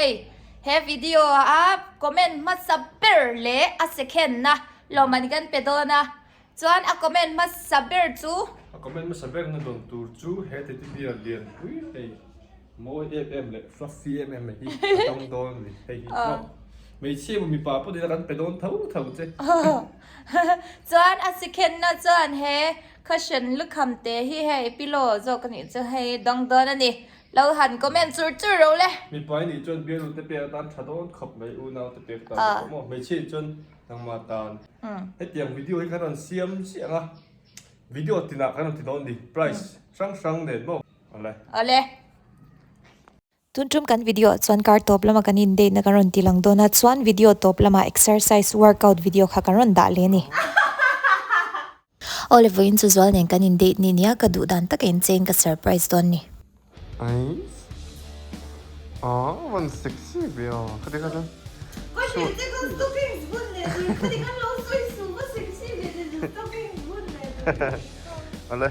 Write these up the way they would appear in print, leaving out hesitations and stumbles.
Hei he video a comment hmasa ber leh a second na lawmman kan pe dawn a. Chuan a comment hmasa ber chu. A comment hmasa ber na dawn tur chu he teddy bear lian pui hei mawi em em leh fluffy em em mai hi a dawng dawn a ni. Hei hi maw hmeichhia emaw mipa pawh nila kan pe dawn tho tho che. Chuan a second na chuan he cushion lukham te hi hei pillow zawk a nih chu hei dawng dawn a ni. Lo han comment chur chur ro le. Mipa i nih chuan bialnu te pek atan tha dawn khawp mai unau te pek atan te pawh maw hmeichhia nih chuan nangmah tan. Hetiang video hi kan rawn siam chiah ang a, video tinah kan rawn ti dawn ni, price hrang hrang nen maw? Awle. Awle. Tun tum kan video ah chuan kar tawp lama kan in date na kan rawn ti lang dawn a, chuan video tawp lama exercise workout video kha kan rawn dah leh a ni. Awle vawiin chu zual nen kan in date ni nia ka duh dan taka in chein ka surprise dawn ni. Aiss Aww van sexy ve aw khati kha chuan Awle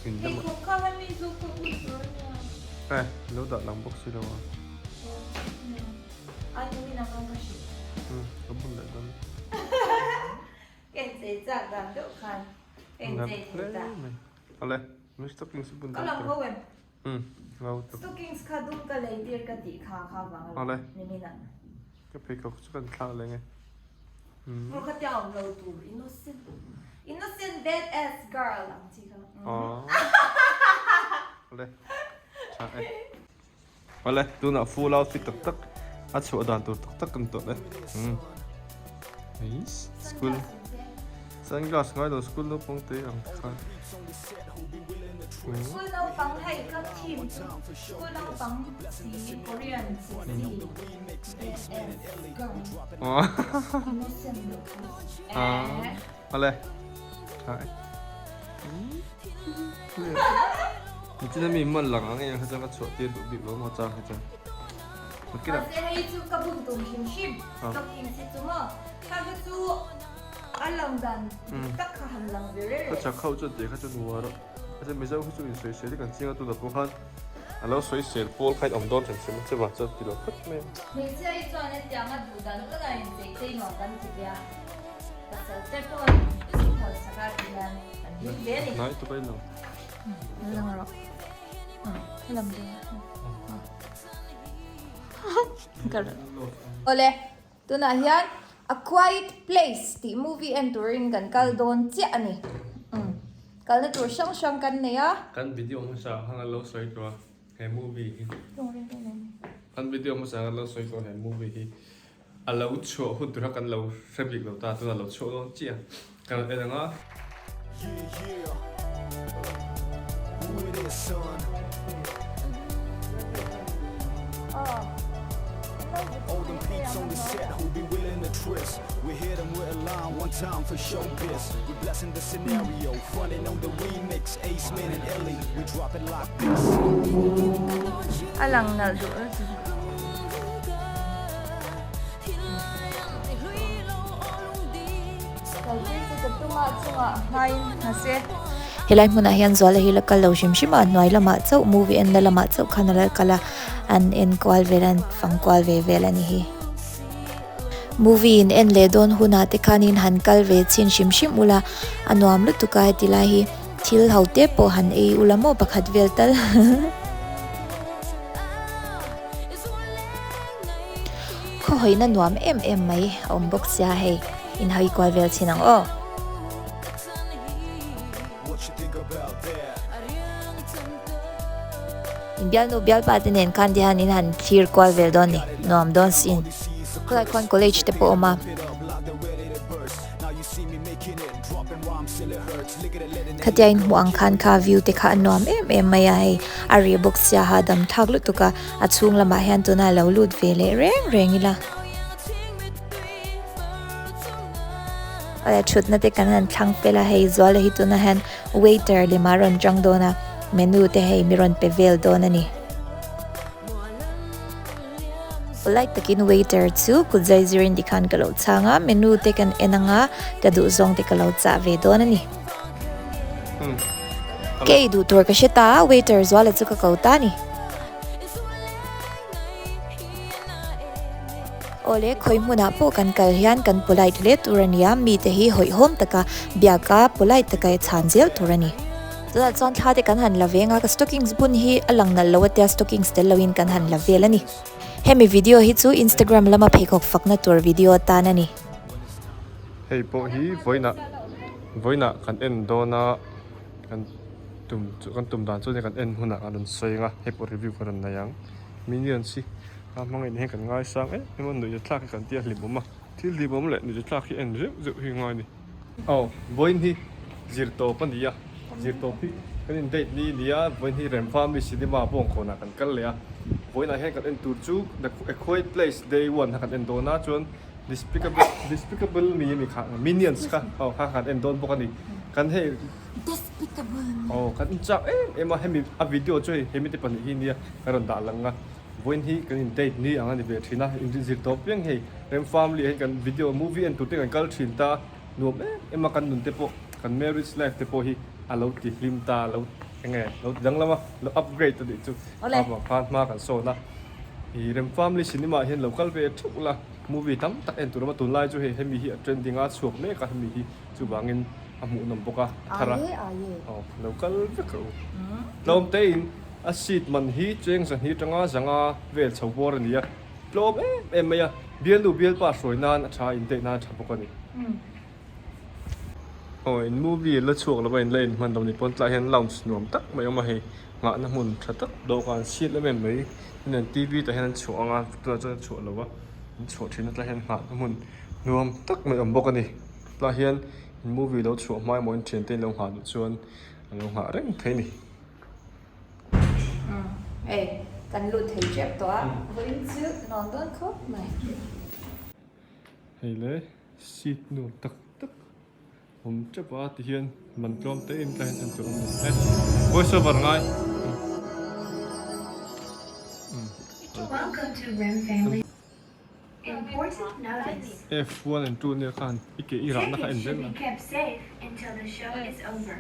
In lamah Eh lo dah lang bawk si lo a. Umm ka bun leh dawn. Awle mi stockings bun dawn tur. Umm ngau tak. Awle ka pheikhawk chu kan thlak leh nge. Awle tha e. Awle, tunah full outfit tak tak a chhuah dan tur tak tak kan tawh e. Umm. Eiss, school sunglass ngai lo school naupang te ang te khan. School naupang hei ka theme chu school naupang si Korean sexy badass girl innocent deuh kha. Awle, tha e. Nichina mi man lang ang eng kha chuan ka chhuah tir duh bik lo maw chang hi chuan. Mahse hei chu ka bun tum hrim hrim stockings hi chu maw kha kha chu a lang dan dik tak kha han lang ve reng reng. Ka chak ho chuan tih kha chuan uar a, mahse Mizo hi chu insawisel hi kan ching a tunah pawh khan a lo sawisel pawl kha in awm dawn hrim hrim a chuvang chuan ti lo phawt mai a. Hmeichhia hi chuan hetiang a duh dan taka inchei chei nuam kan ti ve a, pasal te pawhin in phalsak a ti hian kan hlim hle a ni. Hnai tuk a in lo. Lang rawh. Helam deuh. Awle, tunah hian A Quiet Place tih movie en turin kan kal dawn chiah a ni. Kalna tur hrang hrang kan nei a. Kan video hmasa khan an lo sawi tawh a he movie hi. Kan video hmasa khan an lo sawi tawh a he movie hi. A lo chhuah hun tur kha kan lo hre bik lo ta, tunah lo chhuah dawn chiah kan rawn en ang a. A lang nalh duh lutuk. Helai hmunah hian Zuala hi la kal lo hrim hrim a, hnuai lamah chauh movie enna lamah chauh khan a la kal a, an en kual vel a, an fang kual ve vel a ni hi. Movie in en leh dawn hunah te khanin han kal ve chhin hrim hrim ula, a nuam lutuk a heti lai hi thil ho te pawh han ei ula maw pakhat vel tal. Khawhawina nuam em em mai a awm bawk sia hei, inhawi kual vel chhin ang aw. Inbialnu bialpa te nen khan te hian in han thlir kual vel dawn ni, nuam dawn sin. Khawlai khuan college te pawh a awm a. Khatia in hmuh ang khan kha view te kha a nuam em em mai a hei a reh bawk sia hahdam thlak lutuk a a chhung lamah hian tuna lo lut ve leh reng reng ila. Awle thutna te kan han thlang fel a hei Zuala hi tunah hian waiter lem a rawn chang dawn a menu te hei mi rawn pe vel dawn a ni. Polite takin waiter chu kut zai zirin tikhan ka lo chhang a, menu te kan en ang a, ka duh zawng te ka lo chah ve dawn a ni. Ka ei duh tur ka hre ta a, waiter Zuala chu ka ko ta a ni. Awle, khawi hmunah pawh kan kal hian kan polite hle tur a nia, mite hi hawihhawm taka biaka polite taka i chhan zel tur a ni. Tunah chuan thla te kan han la veng a, ka stockings bun hi a lang nalh lo a tia stockings tel loin kan han la vel a ni. Hemi video hi chu Instagram lama pheikhawk fakna tur video atan a ni. Hei pawh hi vawiinah vawiinah kan en dawn a kan tum chu kan tum dan chu kan en hunah kan rawn sawi ang a hei pawh review kan rawn nei ang minions hi a hmangin hian kan ngaisang em em a nuih thlak hi kan tia hlimawm a thil hlimawm leh nuih thlak hi en zeuh zeuh hi ngai a ni. Aw vawiin hi zir tawp a ni a zir tawp hi kan in date ni nia vawiin hi Remfami cinema Bawngkawnah kan kal leh a vawiinah hian kan en tur chu the a quiet place day one kha kan en dawn a chuan despicable despicable me a mi kha minions kha aw kha kan en dawn bawk a ni kan hei despicable aw kan inchak em em a hemi a video chu hei hemi te pahnih hi nia ka rawn dah lang a vawiin hi kan in date ni ang a ni ve thin a in zir tawp piang hei Rem family ah hian kan video movie en tur te kan kal thin ta nuam em em a kan nun te pawh kan marriage life te pawh hi a lo ti hlim ta lo eng nge lo ti danglam a lo upgrade a nih chu a vang khan hma kan sawn a ih Rem family cinema ah hian lo kal ve theuh la movie tam tak en tur a awm a tunlai chu hei hemi hi a trending a chhuak mek a hemi hi chuvangin a hmuhnawm bawk a a thar a aw lo kal vek rawh u tlawm te in a seat man hi cheng zahnih atanga zanga vel chho bawr a ni a. Tlawm em em mai a, bialnu bialpa hruai nan a tha, indaih nan a tha bawk a ni. Aw in movie la chhuak lova in la in hman lo ni pawn tlaiah hian lounge nuam tak mai a awm a hei nghahna hmun tha tak dawhkan siat em em mai tin an T V tah hian an chhuah ang a tunah chuan an chhuah lo a an chhuah thin a tlaiah hian nghahna hmun nuam tak mai a awm bawk a ni tlaiah hian in movie lo chhuah hma emaw in thiante in lo nghah duh chuan an lo nghah reng thei a ni. Hei kan lut thei tep tawh a vawiin chu nuam dawn khawp mai. Hei le seat nuam tak tak awm tep a ti hian man tlawm te in tlai hian en tur awm ni e voice over ngai. Welcome to Rem Family. Important notice. F one and two nia khan i ke i rahna kha en Tickets should zel be a. kept safe until the show is over.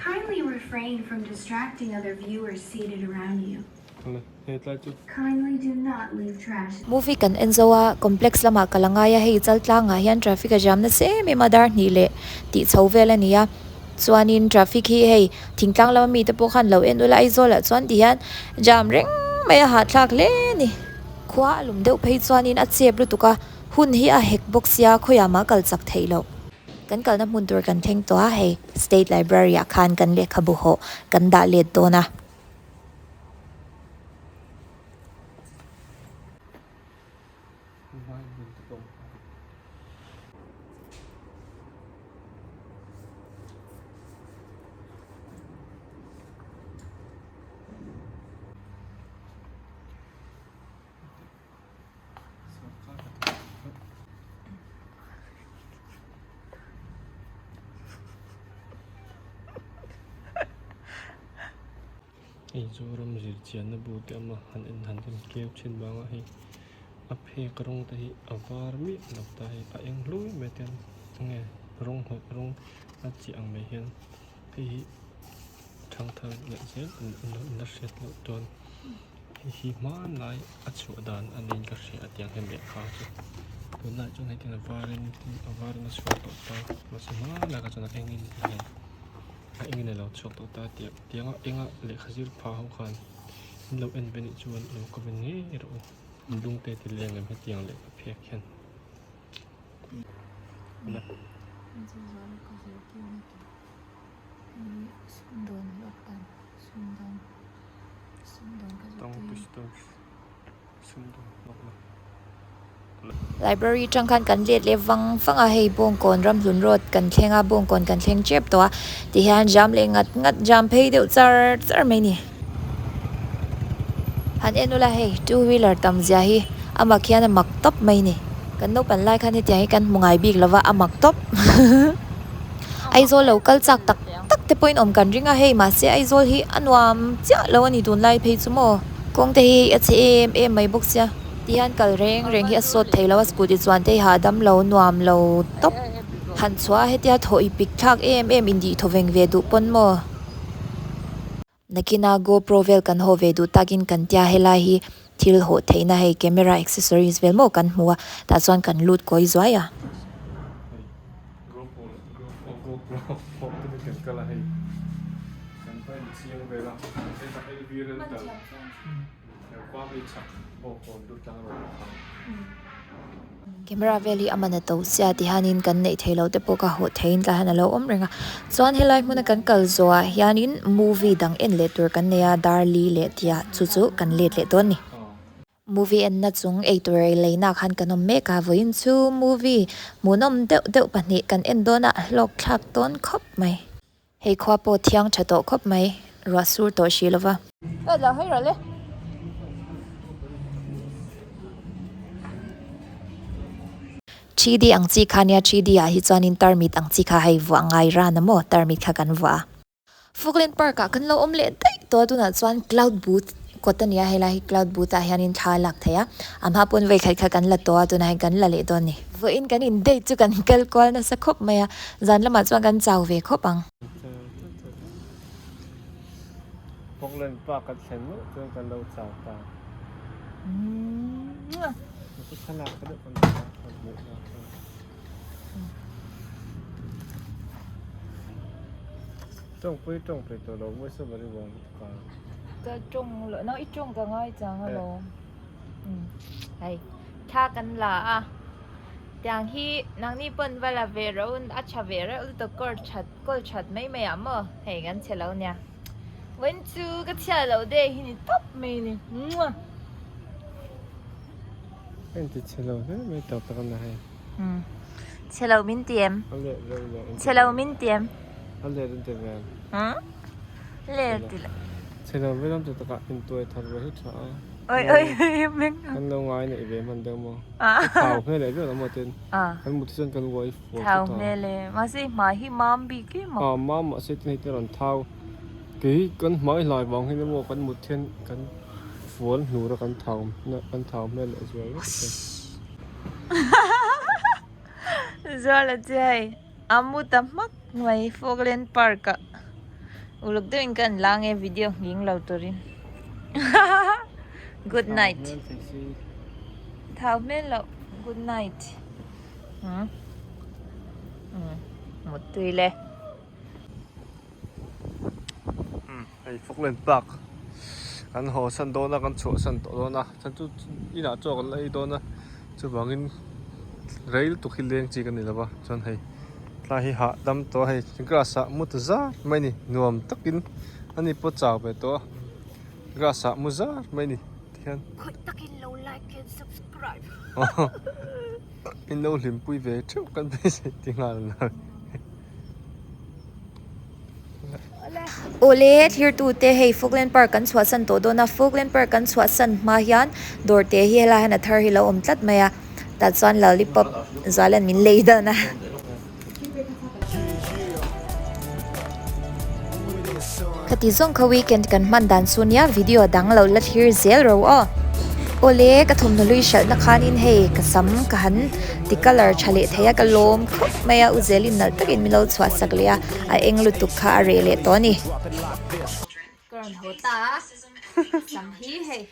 Kindly refrain from distracting other viewers seated around you. Awle hei tlai chu. Kindly do not leave trash. Movie kan en zo a, complex lamah ka la ngai a, hei Chaltlangah hian traffic a jam nasa em em a, dar hnih leh tih chho vel a ni a, chuanin traffic hi hei thingtlang lama mite pawh khan lo en ula Aizawlah chuan ti hian jam reng mai a hahthlak hle a ni. Khua a lum deuh phei chuanin a chep lutuk a, hun hi a hek bawk sia khawiah mah kal chak theih loh. Kan kalna hmun tur kan thleng tawh a, hei State Library ah khan kan lehkhabu hawh kan dah let dawn a. Hei Zoram zirchianna bu te awm a han en han en keu thin vang a hei a phek rawng te hi a var miah lo ta hei a eng hlui mai te enge rawng hnawih rawng a chiah ang mai hian hei hi thangthar leh zel an la hriat loh chuan hei hi hmanlai a chhuah dan a niin ka hria a tiang hian lehkha chu tunlai chuan hei tiang a varin a varin a chhuak tawh ta mahse hmanlai kha chuan a engin a engin a lo chhuak tawh ta tih tianga enga lehkha zir pha ho khan in lo en ve nih chuan lo comment ngei rawh u lung te ti leng em hetiang lehkha phek hian. Library tang khan kan let leh vang vang a hei Bawngkawn Ramhlun road kan thleng a Bawngkawn kan thleng tep tawh a tihian jam leh ngat ngat jam phei deuh char char mai a ni. Han en ula hei two wheeler tam zia hi a mak hian a mak tawp mai a ni. Kan naupan lai khan hetiang hi kan hmu ngai bik lova a mak tawp. Aizawl lo kal chak tak tak te pawhin awm kan ring a hei mahse Aizawl hi a nuam chiah lo a ni tunlai phei chu maw. Kawng te hi a chhe em em mai bawk sia ti hian kal reng reng hi a sawt thei lo a scooty chuan te hi hahdam lo nuam lo tawp. Han chhuah a hetia thaw i pik thlak em em indih thaw veng ve duh pawn maw. Nakina GoPro vel kan haw ve duh takin kan tia helai hi. Thil hawh theihna hei camera accessories vel maw kan hmu a, tah chuan kan lut kawi zuai a. Camera vel hi a man a to sia ti hianin kan neih theih loh te pawh kha hawh theihin tlai hian a lo awm reng a chuan helai hmuna kan kal zawhah hianin movie dang en leh tur kan nei a dar li leh tia chu chu kan let leh dawn a ni. Movie enna chung eitur ei leinak khan kan awm mek a vawiin chu movie hmuhnawm deuh deuh pahnih kan en dawn a hlawk thlak dawn khawp mai. Hei khua pawh thiang tha tawh khawp mai, ruah sur tawh hri lova. 3D ang chi kha nia 3D ah hi chuanin tarmit ang chi kha hei vuah ngai ran a maw tarmit kha kan vuah a. Falkland Park ah kan lo awm leh daih tawh a tunah chuan cloud booth kawt a nia helai hi cloud booth ah hianin thla a lak theih a a hma pawn vei khat kha kan la tawh a tunah hian kan la leh dawn a ni. Vawiin kan in date chu kan kal kual nasa khawp mai a zan lamah chuan kan chau ve khawp ang. Falkland Park kan thlen meuh chuan kan lo chau ta. Thlalak ka deuh kan hmuh na. Tawngpui tawngpui tawh lo mawi saw bari vang lutuk a. Ka tawng lo no i tawng ka ngai chang alawm. Hei thla kan la a tiang hi nangni pawn va la ve rawh un a tha ve reuh lutuk kawr that kawl that mai mai ah maw hei kan chhe lo nia. Vawiin chu ka chhiat loh deuh hi ni tawp mai ni. Ka inti chhe lo hle mai tak tak a na hei. Chhe lo min ti em? A let reuh leh in ti. Chhe lo min ti em? A let in ti ve. Let ti lo. Chhe lo ve lam tak tak ah intuai thar ve hi tha a. Oi oi oi meng. Kan lo ngai neih ve hman deuh maw. Ka thau hmel leh viau lo maw tin. Kan mut hi chuan kan uai fual Thau hmel e. Mahse i hmai hi mam bik em maw? A mam mahse tin hei te rawn thau. Kei kan hmai hlai vang hian emaw kan mut hian kan fual hnur a kan thau kan thau hmel leh zual vek thei. Zual a che hei a mu ta hmak mai Falkland Park ah uluk deuhin ka an lang e video nghing lo turin good night thau hmel loh good night umm muttui le. Hei Falkland Park kan haw san dawn a kan chhuah san tawh dawn a chuan chu inah chaw kan la ei dawn a chuvangin rei lutuk hi leng chi ka ni lo va chuan hei tlai hi hah dam tawh a hei grass ah mu ta zar mai a ni nuam takin ani pawh chau ve tawh a grass ah mu zar mai a ni tikhian Khawih takin lo like and subscribe in lo hlimpui ve theuh kan beisei ti nghal a. Awle thirtute hei Falkland Park kan chhuahsan tawh dawn a, Falkland Park kan chhuahsan hma hian dawr te hi helai hian a thar hi lo awm tlat mai a, tah chuan lollipop zualan min lei dawn a. Khati zawng kha weekend kan hman dan chu nia video dang lo la thlir zel ro aw. Awle ka thawmhnaw hlui hralhna khanin hei ka sam ka han ti colour tha leh thei a ka lawm khawp mai a u zelin nalh takin min lo chhuah sak leh a a eng lutuk kha a reh leh tawh a ni. Ka rawn haw ta a sam hi hei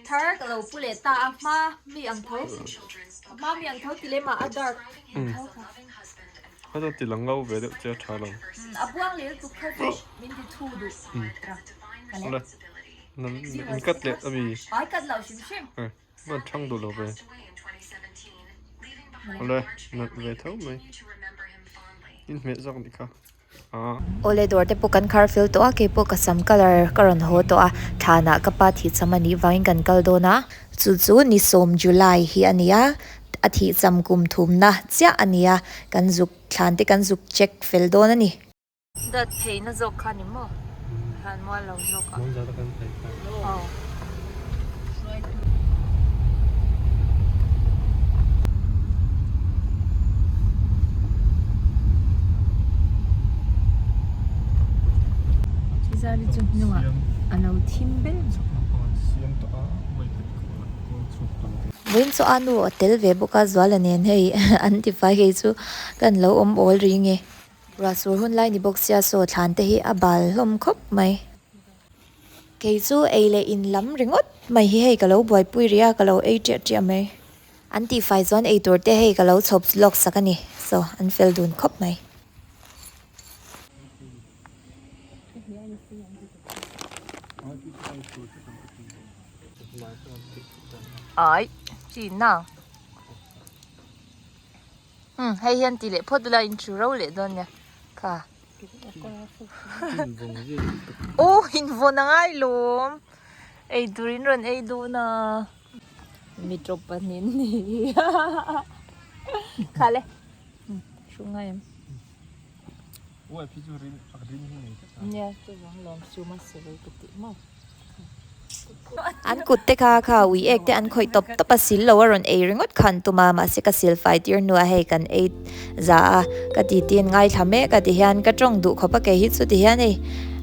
thar ka lo pu leh ta a hma mi ang tho a hma mi ang tho ti lem ah a dark ang tho kha. A chuan ti lang ngau ve deuh che a tha lo. A buang leh lutuk kha chu min ti thu duh. Awle in cut leh a mi. Ai cut lo hrim hrim. Van thang duh lo ve. Awle nalh ve tho mai. In hmeh zawk nih kha. Awle dawr te pawh kan khar fel tawh a, keipawh ka sam colour ka rawn haw tawh a, thlanah ka pa thihcham a nih vangin kan kal dawn a, chu chu ni sawm July hi a ni a, a thihcham kum thumna chiah a ni a, kan zuk thlan te kan zuk check fel dawn a ni. Dawt pheina zawk kha ni maw? Thlan mual lo zawk a. Aw. Chizari chu hnungah a lo thim ber. Vawiin chu a nu a tel ve bawk a, Zuala nen hei an ti fai hei chu kan lo awm awl ring e. Ruahsur hun lai ni bawk sia saw thlan te hi a bal hlawm khawp mai. Kei chu ei leh in lam ringawt mai hi hei ka lo buaipui rih a, ka lo ei ṭiah ṭiah mai. An tihfai chuan ei tur te hei ka lo chhawp lawk sak a ni, so an fel dun khawp mai. Ai, chi nang. Umm, hei hian ti leh phawt ila in thu ro leh dawn nia, kha. Aw, invawn a ngai lawm. Ei tur in rawn ei dawn a. Mi tawp pahnih an ni hi. Kha le. Thu ngai em. Nia, chuvang lawm suma sawi ka tih maw. An kut te kha kha ui ek te an khawih tawp tawp a sil lo a rawn ei ringawt kha an tum a mahse ka sil fai tir hnuah hei kan ei za a ka ti tin ngaithla mek a ti hian ka tawng duh khawp a kei hi chu ti hian hei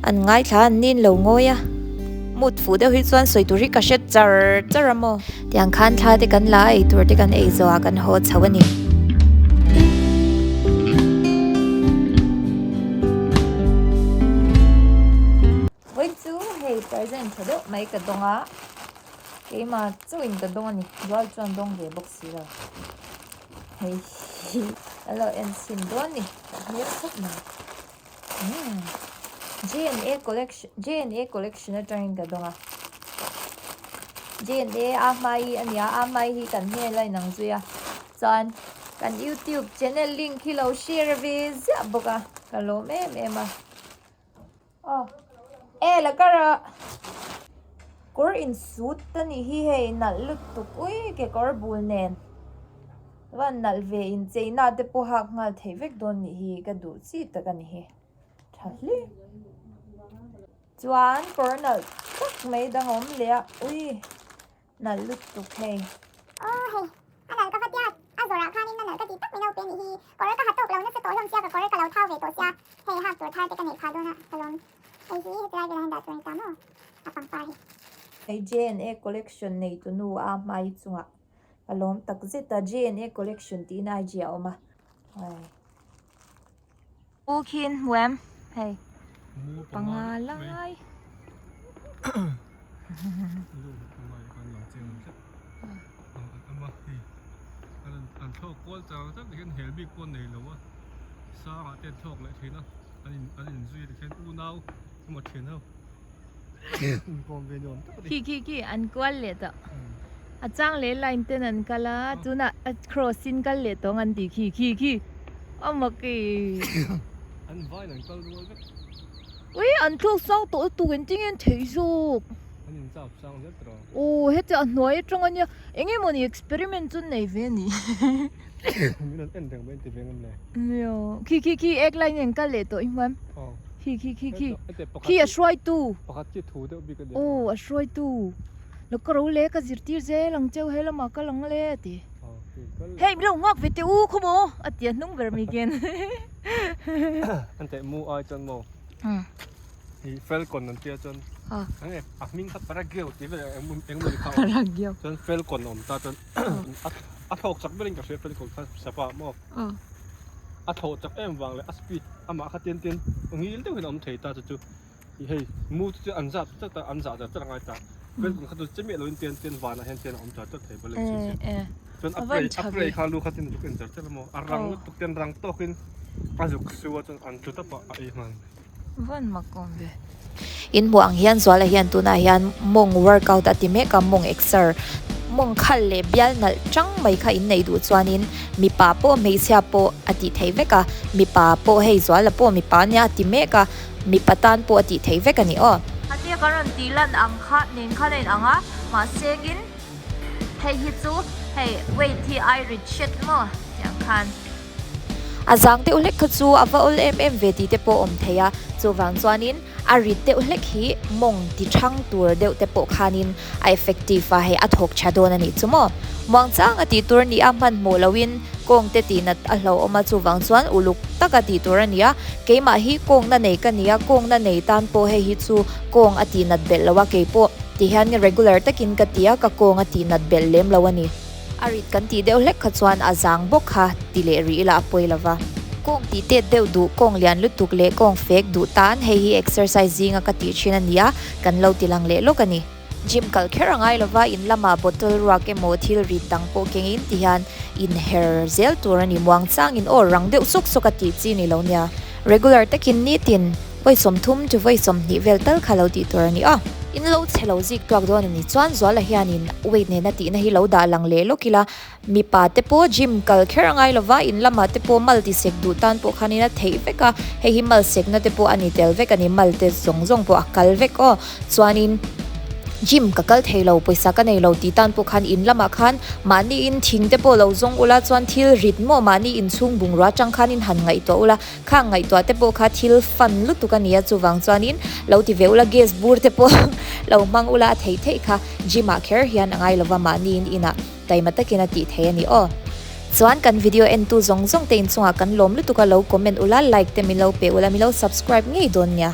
an ngaithla an nin lo ngawi a mut fuh deuh hi chuan sawi tur hi ka hre char char a maw tiang khan thla te kan la a ei tur te kan ei zawh ah kan haw chho a ni. Vawi chu hei present tha deuh mai ka dawng a, keimah chauhin ka dawng a ni, rual chuan dawng ve bawk si lo. Hei hi a lo en chhin dawn a ni, ka hmel khawp mai. Umm J&A collection J&A collection atangin ka dawng a, J&A a hmai a nia, a hmai hi kan hmel a inang zui a, chuan kan youtube channel link hi lo share ve ziah bawk a, ka lawm em em a. Aw e la kar a kawr in suit a nih hi hei nalh lutuk ui kekawr bul nen chuan nalh ve in chei na te pawh hak nghal theih vek dawn nih hi ka duh chi tak a ni hi tha hle chuan kawr nalh tak mai dang a awm leh a ui. Nalh lutuk hei. Aw hei, a nalh ka va tia, a zawrah khanin a nalh ka tih tak min lo pe nih hi, kawr ka ha tawk lo nasa tawh hlawm sia ka kawr ka lo thau ve tawh sia, hei hak tur thar te ka neih phah dawn a, ka lawm. Hei hi hetilai velah hian dah tur a ni ta maw, a pangpar hi. Hei JNA collection nei tu nu a hmai chungah ka lawm tak zet a, JNA collection tiin IG a awm a. U khin hmu em hei panga lai. Khi khi khi an kual leh tawh a chang leh line ten an kal a tunah a cross in kal leh tawng an ti khi khi khi a mak e an vain an kal rual vek ui an thluk sang tawh lutuk engtin nge an theih zawk an in chap sang zet rawh aw heti a hnuai atang ania eng emaw ni experiment chu an nei ve a ni min rawn en reng mai an ti ve ngam le nia khi khi khi ek line in an kal leh tawh i hmuam Khi khi khi khi khi a hruaitu Pakhat khi thu deuh bik a ni. Aw a hruaitu Lo ka ro le ka zirtir zel ang cheu he lamah kal ang le a ti. Hei min lo nghak ve teh u khaw maw a ti a hnung ber mai khian. An teh mu ai chuan maw hi Falcon an tia chuan enge a hming kha Parageo tih vel eng emaw ni kha Parageo chuan Falcon a awm ta chuan a thlawk chak berin ka hria Falcon kha sapa maw. A thlawh chak em vang leh a speed amah kha tian tian ngil deuh hian a awm thei ta chu chu ih hei mu chu an zat chat a an zah zat chat a ngai ta welcome kha chu che miah loin tian tian vanah hian tian a awm char char thei balance hi chuan chuan a prey a prey kha lu kha tin zuk en char char a maw a rang lutuk tian rang tawkin a zuk su a chuan an tlu tawp a a ei nghal mai. Van mak awm ve. In hmuh ang hian Zuala hian tunah hian mawng workout a ti mek a, mawng exer, mawng khal leh bial nalh chang mai kha in neih duh chuanin mipa pawh hmeichhia pawh a tih theih vek a, mipa pawh hei Zuala pawh mipa ania a ti mek a, mipa tan pawh a tih theih vek a ni aw. Khatia kan rawn tih lan ang kha nen khan a inang a, mahse engin hei hi chu hei weight hi ai rit hret maw tiang khan. A zang deuh hlek kha chu a va awl em em ve tih te pawh awm thei a, chuvang chuanin a rit deuh hlek hi mawng ti thang tur deuh te pawh khanin a effective a, hei a thawk tha dawn a nih chu maw. Muangchang a tih tur ni a hmanhmawh loin kawng te tih nat a hlauhawm a, chuvang chuan uluk taka tih tur a ni a, keimah hi kawng na nei ka ni a, kawng na nei tan pawh hei hi chu kawng a tih nat belh lo a, keipawh ti hian regular takin ka ti a, ka kawng a tih nat belh lem lo a ni. A rit kan tih deuh hlek kha chuan a zang bawk kha ti leh rih ila a pawi lo va. Kawng tih tet deuh duh, kawng lian lutuk leh kawng fek duh tan hei hi exercise zinga ka tih thin a ni a, kan lo ti lang leh lawk a ni. Gym kal kher a ngai lova, in lama bottle ruak emaw thil rit dang pawh kengin ti hian inher zel tur a ni. Muangchangin aw rang deuh sawk sawk a tih chi ni lo nia. Regular takin nitin vawi 30 chu vawi 20 vel tal kha lo tih tur a ni a. In lo chhe lo zik tuak dawn a ni chuan Zuala hianin weight nena tihna hi lo dah lang leh lawk ila, Mipa te pawh gym kal kher a ngai lova, in lamah te pawh mal ti sek duh tan pawh khanin a theih vek a, hei hi mal sekna te pawh a ni tel vek a ni, mal te zawng zawng pawh a kal vek aw. Chuanin gym ka kal thei lo, pawisa ka nei lo tih tan pawh khan in lamah khan mahni in thing te pawh lo zawng ula chuan thil rit maw mahni inchhung bungrua atang khanin han ngaihtuah ula, Khang ngaihtuah te pawh kha thil fun lutuk a nia chuvang chuanin lo ti ve ula gas bur te pawh lo hmang ula a theih theih kha gym ah kher hian a ngai lova mahniin inah taima takin a tih theih a ni aw. Chuan kan video entu zawng zawng te inchungah kan lawm lutuk a lo comment ula like te min lo pe ula min lo subscribe ngei dawn nia.